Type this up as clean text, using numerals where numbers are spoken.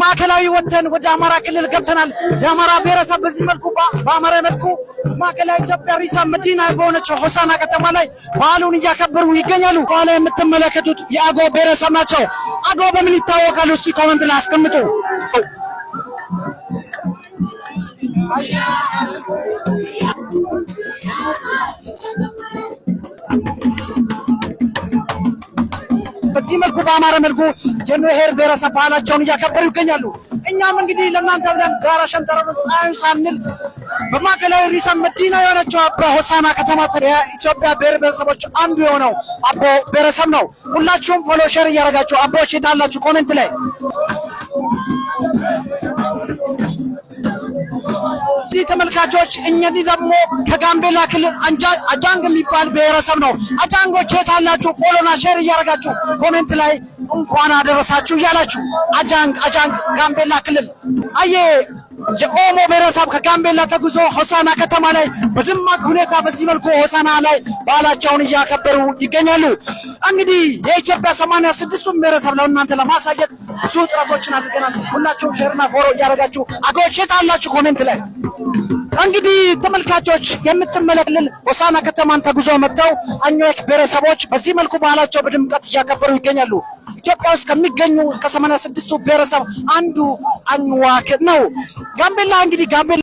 ማዕከላዊ ወጥተን ወደ አማራ ክልል ገብተናል። የአማራ ብሔረሰብ በዚህ መልኩ በአማራ መልኩ ማዕከላዊ ኢትዮጵያ ርዕሰ መዲና በሆነችው ሆሳና ከተማ ላይ በዓሉን እያከበሩ ይገኛሉ። በኋላ የምትመለከቱት የአገው ብሔረሰብ ናቸው። አገው በምን ይታወቃሉ? እስቲ comment ላይ አስቀምጡ። በዚህ መልኩ በአማረ መልኩ የኑሄር ብሔረሰብ ባህላቸውን እያከበሩ ይገኛሉ። እኛም እንግዲህ ለእናንተ ብለን ጋራ ሸንተረሩን ፀሐዩን ሳንል በማዕከላዊ ርዕሰ መዲና የሆነችው በሆሳና ከተማ የኢትዮጵያ ብሔር ብሔረሰቦች አንዱ የሆነው አቦ ብሔረሰብ ነው። ሁላችሁም follow share እያደረጋችሁ አቦዎች የታላችሁ comment ላይ። እንግዲህ ተመልካቾች እነዚህ ደግሞ ከጋምቤላ ክልል አጃንግ የሚባል ብሔረሰብ ነው። አጃንጎች የት አላችሁ? Follow ና share እያደረጋችሁ comment ላይ እንኳን አደረሳችሁ እያላችሁ አጃንግ አጃንግ ጋምቤላ ክልል። አየ የኦሞ ብሔረሰብ ከጋምቤላ ተጉዞ ሆሳና ከተማ ላይ በደማቅ ሁኔታ በዚህ መልኩ ሆሳና ላይ በዓላቸውን እያከበሩ ይገኛሉ። እንግዲህ የኢትዮጵያ 86ቱን ብሔረሰብ ለእናንተ ለማሳየት ብዙ ጥረቶችን አድርገናል። ሁላችሁም share ና follow እያደረጋችሁ አገዎች የት አላችሁ comment ላይ። እንግዲህ ተመልካቾች የምትመለከቱት ሆሳና ከተማን ተጉዞ መጥተው አኝዋክ ብሔረሰቦች በዚህ መልኩ ባህላቸው በድምቀት እያከበሩ ይገኛሉ። ኢትዮጵያ ውስጥ ከሚገኙ ከ86ቱ ብሔረሰብ አንዱ አኝዋክ ነው። ጋምቤላ እንግዲህ ጋምቤላ